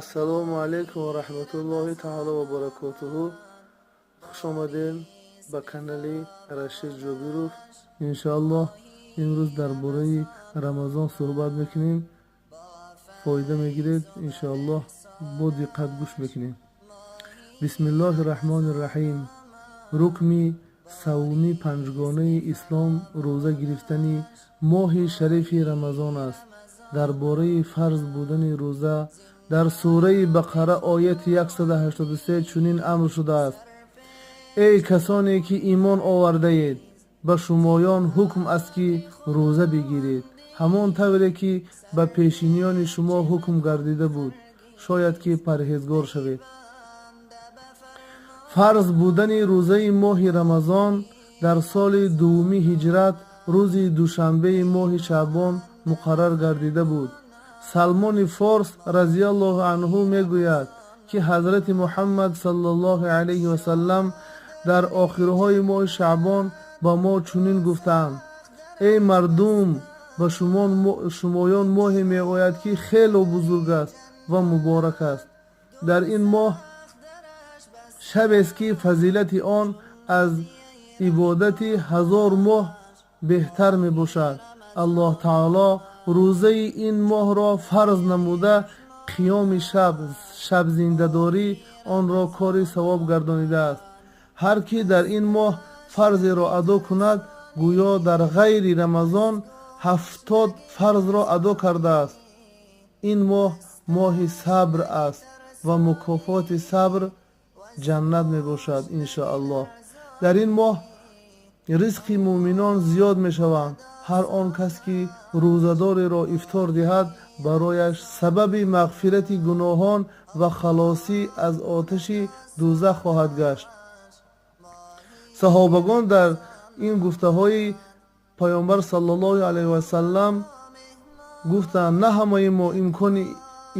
Ассалому алайкум ва раҳматуллоҳи таъоло ва баракотуҳу. Хуш омадед ба канали Рашид Ҷобиров. Иншоаллоҳ, имрӯз дар бораи Рамазон суҳбат мекунем. Фоида мегиред, иншоаллоҳ, бо диққат гӯш мекунем. Бисмиллоҳи раҳмони раҳим. Рукни саввуми панҷгонаи ислом рӯза гирифтани моҳи шарифи Рамазон аст. Дар бораи фарз будани рӯза дар сураи Бақара, ояти 183 чунин амр шудааст: «Эй касоне ки имон овардаед, ба шумоён ҳукм аст, ки рӯза бигиред, ҳамон тавре ки ба пешиниёни шумо ҳукм гардида буд, шояд ки парҳезгор шавед». Фарз будани рӯзаи моҳи Рамазон дар соли дуввуми ҳиҷрат, рӯзи душанбеи моҳи шаъбон муқаррар гардида буд. Салмони Форс разиаллоҳу анҳу мегӯяд, ки ҳазрати Муҳаммад саллаллоҳу алайҳи васаллам дар охирҳои моҳи шаъбон ба мо чунин гуфтаанд: «Эй мардум, ба шумоён моҳе меояд, ки хело бузург аст ва муборак аст. Дар ин моҳ шабест, ки фазилати он аз ибодати 1000 моҳ беҳтар мебошад. Аллоҳ таоло рӯзаи ин моҳро фарз намуда, қиёми шаб, шабзиндадорӣ онро кори савоб гардонидааст. Ҳар ки дар ин моҳ фарзеро адо кунад, гӯё дар ғайри Рамазон 70 фарзро адо кардааст. Ин моҳ моҳи сабр аст ва мукофоти сабр ҷаннат мебошад, иншоаллоҳ. Дар ин моҳ ризқи муъминон зиёд мешаванд. Ҳар он кас ки рӯзадореро ифтор диҳад, барояш сабаби мағфирати гуноҳон ва халосӣ аз оташи дӯзах хоҳад гашт». Саҳобагон дар ин гуфтаҳои Паёмбар саллаллоҳу алайҳи васаллам гуфтанд: «На ҳамаи мо имкони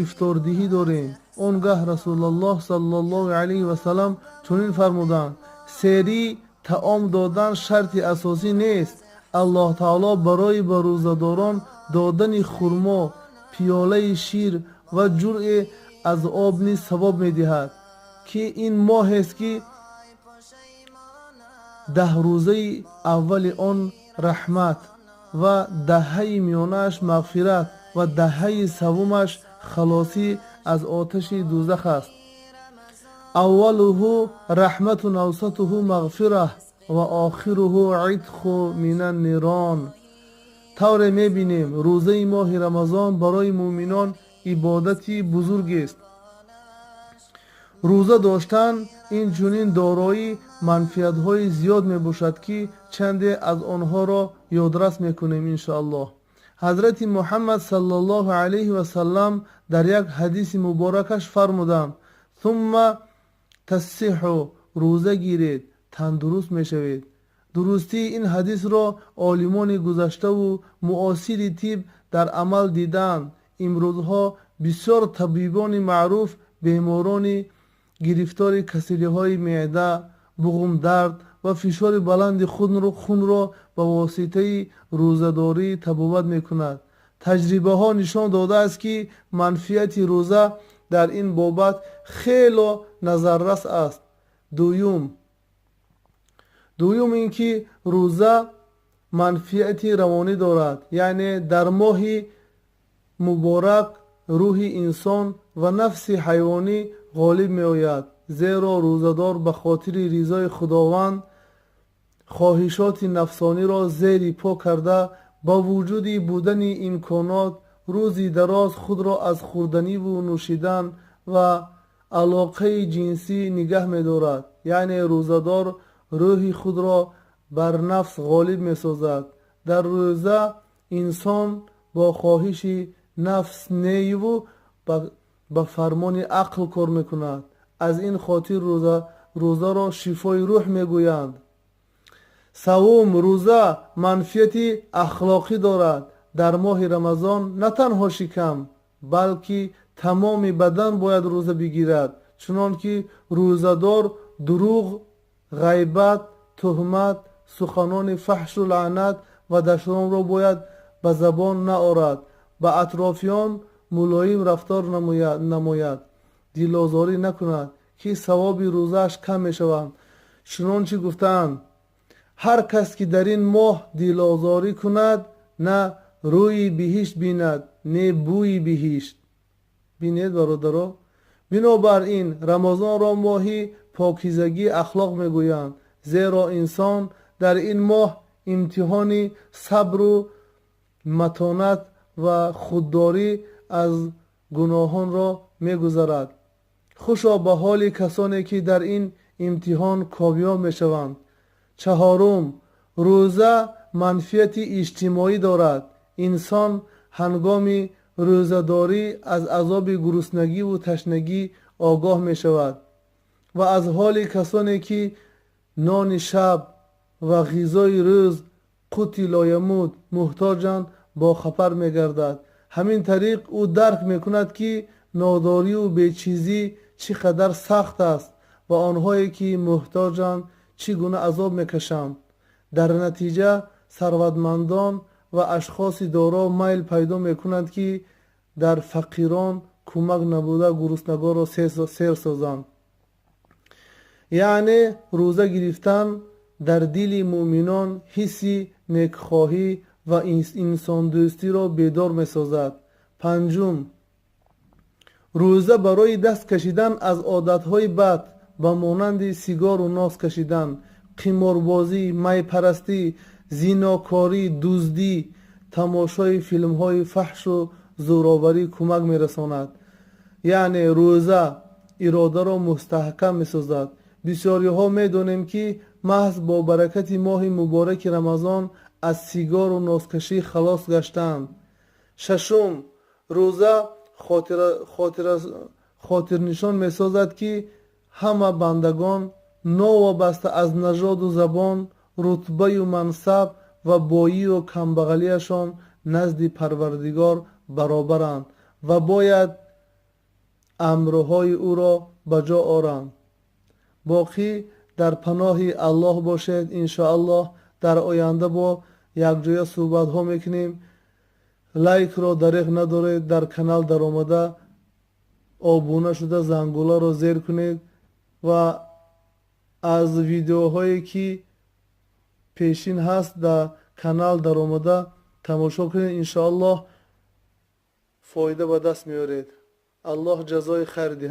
ифтордиҳӣ дорем». Он гаҳ Расулаллоҳ саллаллоҳу алайҳи васаллам чунин фармуданд: «Серӣ таом додан шарти асосӣ нест. Аллоҳ таоло барои ба рӯзадорон додани хурмо, пиёлаи шир ва ҷуръе аз об низ савоб медиҳад, ки ин моҳест, ки 10 рӯзаи аввали он раҳмат ва даҳаи миёнааш мағфират ва даҳаи саввумаш халосӣ аз оташи дӯзах аст. Аввалуҳу раҳматун, авсатуҳу мағфира ва охируҳу итқу минан нирон». Тавре мебинем, рӯзаи моҳи Рамазон барои муъминон ибодати бузургест. Рӯза доштан инчунин дорои манфиатҳои зиёд мебошад, ки чанде аз онҳоро ёдрас мекунем, иншоаллоҳ. Ҳазрати Муҳаммад саллаллоҳу алайҳи васаллам дар як ҳадиси муборакаш фармуданд: «Сумма тассиҳу», рӯза гиред, тандуруст мешавед. Дурустии ин ҳадисро олимони гузаштаву муосири тиб дар амал дидаанд. Имрӯзҳо бисёр табибони маъруф беморони гирифтори касалиҳои меъда, буғумдард ва фишори баланди хунро ба воситаи рӯзадорӣ табобат мекунад. Таҷрибаҳо нишон додааст, ки манфиати рӯза дар ин бобат хело назаррас аст. Дуюм ин ки рӯза манфиати равонӣ дорад, яъне дар моҳи муборак рӯҳи инсон ва нафси ҳайвонӣ ғолиб меояд, зеро рӯзадор ба хотири ризои Худованд хоҳишоти нафсониро зери по карда, ба вуҷуди будани имконот рӯзи дароз худро аз хӯрданиву нӯшидан ва алоқаи ҷинсӣ нигаҳ медорад. Яъне рӯзадор рӯҳи худро бар нафс ғолиб месозад. Дар рӯза инсон бо хоҳиши нафс неюву ба фармони ақл кор мекунад. Аз ин хотир рӯзаро шифои рӯҳ мегӯянд. Саввум, рӯза манфиати ахлоқӣ дорад. Дар моҳи Рамазон на танҳо шикам, балки тамоми бадан бояд рӯза бигирад, чунон ки рӯзадор дурӯғ, ғайбат, туҳмат, суханони фаҳшу лаънат ва дашномро бояд ба забон наорад. Ба атрофиён мулоим рафтор намояд, дилозорӣ накунад, ки савоби рӯзааш кам мешавад. Чунончи гуфтаанд: ҳар кас ки дар ин моҳ дилозорӣ кунад, на рӯи биҳишт бинад, не бӯи биҳишт. Бинед, бародаро. Бинобар ин Рамазонро моҳи покизагии ахлоқ мегӯянд, зеро инсон дар ин моҳ имтиҳони сабру матонат ва худдорӣ аз гуноҳонро мегузарад. Хушо ба ҳоли касоне, ки дар ин имтиҳон комёб мешаванд. Чаҳорум, рӯза манфиати иҷтимоӣ дорад. Инсон ҳангоми рӯзадорӣ аз азоби гуруснагиву ташнагӣ огоҳ мешавад ва аз ҳоли касоне, ки нони шаб ва ғизои рӯз, қути лоямут, муҳтоҷанд, бохабар мегардад. Ҳамин тариқ ӯ дарк мекунад, ки нодорию бечизӣ чӣ қадар сахт аст ва онҳое, ки муҳтоҷанд, чӣ гуна азоб мекашанд. Дар натиҷа сарватмандон ва ашхоси доро майл пайдо мекунанд, ки дар фақирон кӯмак намуда, гуруснагонро сер созанд. Яъне рӯза гирифтан дар дили муъминон ҳисси некхоҳӣ ва инсондӯстиро бедор месозад. Панҷум, рӯза барои даст кашидан аз одатҳои бад ба монанди сигору нос кашидан, қиморбозӣ, майпарастӣ, зинокорӣ, дуздӣ, тамошои филмҳои фаҳшу зӯроварӣ кӯмак мерасонад. Яъне рӯза иродаро мустаҳкам месозад. Бисёриҳо медонем, ки маҳз бо баракати моҳи мубораки Рамазон аз сигору носкашӣ халос гаштаанд. Шашум, рӯза хотирнишон месозад, ки ҳама бандагон новобаста аз нажоду забон, рутбаю мансаб ва боию камбағалиашон назди Парвардигор баробаранд ва бояд амрҳои ӯро ба ҷо оранд. Боқӣ дар паноҳи Аллоҳ бошед. Иншоаллоҳ, дар оянда бо якҷоя суҳбатҳо мекунем. Лайкро дареғ надоред, дар канал даромада, обуна шуда, зангуларо зер кунед ва аз видеоҳое, ки пешин ҳаст, дар канал даромада тамошо кунед. Иншоаллоҳ, фоида ба даст меоред. Аллоҳ ҷазои хайр диҳад.